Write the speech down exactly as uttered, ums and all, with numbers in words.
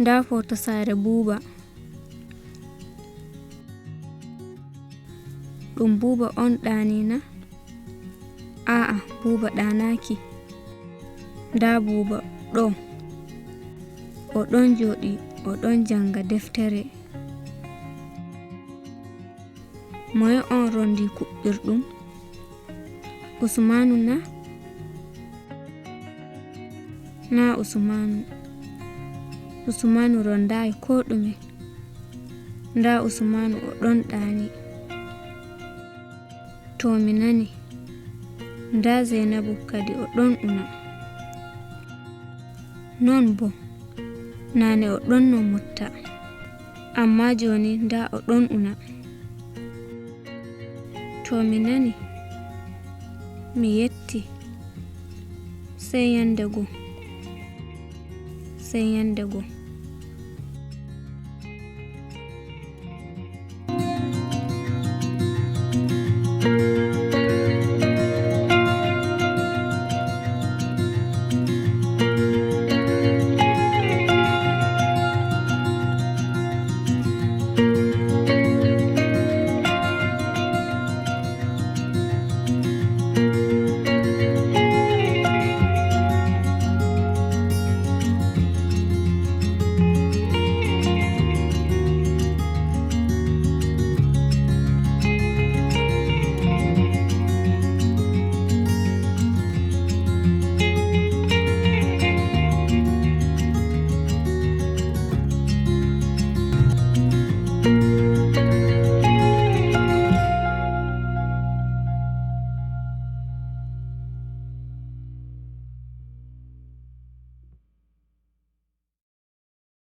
Ndaa footo saare Buuba. Ɗum Buuba on ɗaani na? Aa'a, Buuba ɗaanaaki. Ndaa Buuba ɗo. O ɗon jooɗi, o ɗon jannga deftere. Moye on rondi kuɓɓirɗum? Usmaanu na? Naa Usmaanu. Usmaanu rondaay koo ɗume. Ndaa Usmaanu o ɗon ɗaani. To mi nani. Ndaa Zeynabu kadi o ɗon una. Non boo, naane o ɗonno mutta, ammaa jooni ndaa o ɗon una. To mi nani, mi yetti. Sey nyannde go. Sey nyannde go.